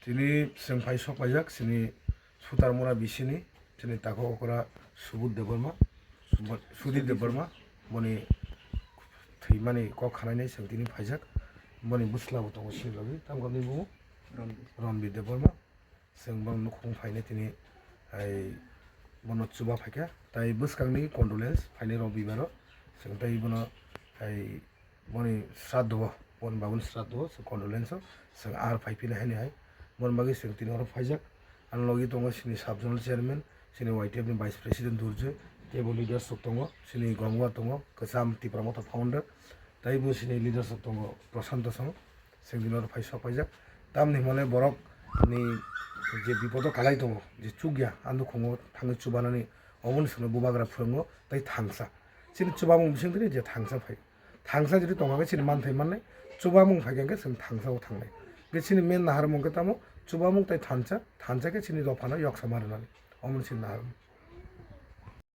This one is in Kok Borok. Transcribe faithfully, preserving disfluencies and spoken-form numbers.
Tini chwng phai sok paijak chini Sutarmura bisini chini tako okra Subudh Debbarma, Sudhir Debbarma, boni thwimani kok khanainai chwng tini phaijak, boni bwsla bo tongo chini logi, tamo ni bumo Ronbir Debbarma. Chwng bang nukhung phainai tini, ai, bono chuba phaikha, tai bwskangni condolence phainai rok bibaro, chwng tai bono, ai, boni sraddho, boni babuni sraddho, chwng condolence o, chwng ar phai phina haini hai, boni bagwi chwng tini oro phaijak. Ang logi tongo chini sub zonal chairman, chini Y T F ni vice president Durjoy, teibo leaders rok tongo, chini Gongwa tongo, Kwcham Tipra Motha founder, teibo chini leaders rok tongo, Prashanto song. Chwng tini oro phai sok paijak. Tamni hwnmale borok ni je bipodo kalai tongo, je chukya, a nukhungo thangwi chubanani, oboni songno bubagra phwrwngo tei thangsa. Chini chubamung bising tini je thangsa phai. Thangsa jodi tongkha khe chini manthai mannai, chubamung phai khe chwng thangsa o thangnai. Khe chini main naharmung khe tamo chubamung tei thansa, thansa khe chini dophano yoksa ma rwnani. Oboni chini naharmung.